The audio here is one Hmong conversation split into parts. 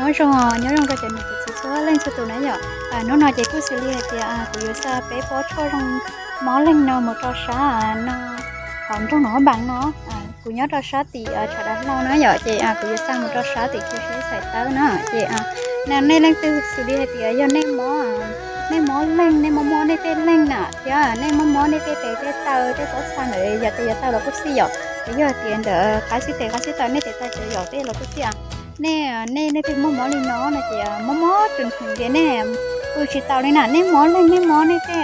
Nyob zoo, nyob zoo rau cov niam cov txiv txhua leej txhua tus na yom. Hnub no ces kuj xws li hais tias kuv yuav xa peb pob tshuaj zoo mob leeg no mus rau sab no, hauv nroog Noo Hab Npaas no. Kuv nyob rau sab tim Tshav Dav Hlau na yom, ces kuv yuav xa mus rau sab tim Khiav Siab Xais Tawb na. Ces nej leej twg xws li hais tias yog nej mob, nej mob leeg, nej mob mob nej tej leeg na thiab nej mob mob nej tej tes tej taw tej pob txha ntawd, yav tes yav taw los kuj xij yom. Yog tias ntawm qab xib tes qab xib taw nej tes taw cov yom tej los kuj xij. Nej, nej leej twg mob mob li no no ces mob mob tseem tseem ces nej pw tsis taus li na, nej mob leeg nej mob nej tej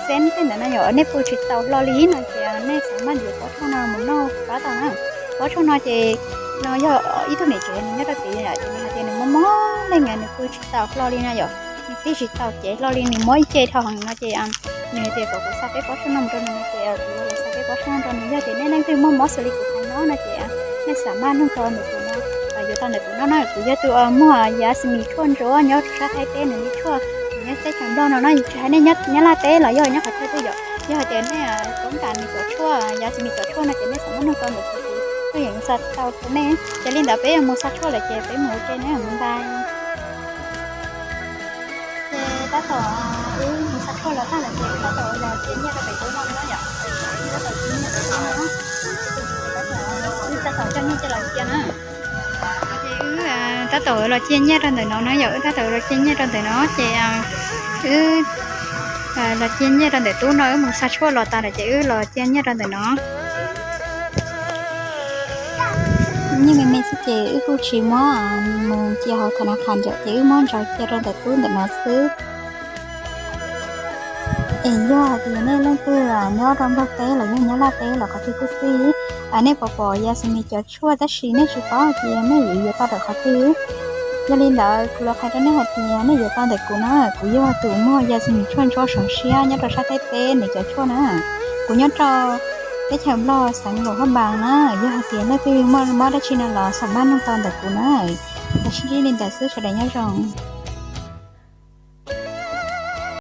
xeeb tej ntawd na yom, nej pw tsis taus hlo li no ces nej xav maj yuav pob tshuaj no mus noj pab tau na. Pob tshuaj no ces no yog ib tug niam tsev nws nyob rau tid yom, ces nws hais tias nws mob mob leeg nws pw tsis taus hlo li na yom, nws pw tsis taus cev hlo li, nws mob ib ce dhau heev no ces nws hais tias kom kuv xa peb pob tshuaj no mus rau nws no ces kuv los xa peb pob tshuaj no rau nws. Yog tias nej leej twg mob mob xws li kuv hais no no ces nej xav maj nug tau ntawm kuv no, yuav tau ntawm kuv no no, kuv yog tus muag Yasmine tshuaj ntsuab nyob rau sab Thaib teb, nws li tshuaj nws nyob teb chaws Nplog no no, tsis hais nej nyob Nyab Laj teb los yog nyob qhov twg twg yom. Yog hais tias nej toob kas nws cov tshuaj, Yasmine cov tshuaj no ces nej xav maj nug tau ntawm kuv, kuv yeej xa tau rau nej. Ces li ntawd peb yuav mus xa tshuaj lawm ces peb mus ua ke na, bye bye. Ces tab tom wb mus xa tshuaj los tag lawm ces tab tom los cia nyiaj rau pem tub no na yom. Tab tom cia nyiaj rau pem tub no, tab tom coj nyiaj coj los cia na. Ces wb tab tom los cia nyiaj rau ntawm no na yom, wb tab tom los cia nyiaj rau ntawm no ces wb los cia nyiaj rau ntawm tub no, wb mus xa tshuaj los tas lawm ces wb los cia nyiaj rau ntawm no. Nyiaj me me xwb ces wb kuj tsis muab mus cia hauv tha na kha ntawm ces wb muab ntsaws cia rau ntawm tub ntawm no xwb. Es yog hais tias nej leej twg nyob rau Nplog teb los yog Nyab Laj teb los qhov twg kuj xij, nej pom pom Yasmine cov tshuaj tab sis nej tsis paub hais tias nej yuav yuav tau ntawm qhov twg. Yog li ntawd kuv los qhia rau nej hais tias nej yuav tau ntawm kuv na, kuv yog tus muag Yasmine tshuaj ntsuab sov siab nyob rau sab Thaib teb nws cov tshuaj na. Kuv nyob rau teb chaws Nplog xeev Luam Hab Npaas na, yog hais tias leej twg mob dab tsi no los xav maj nug tau ntawm kuv na. Los sib ntsib li ntawd xwb, sawv daws nyob zoo.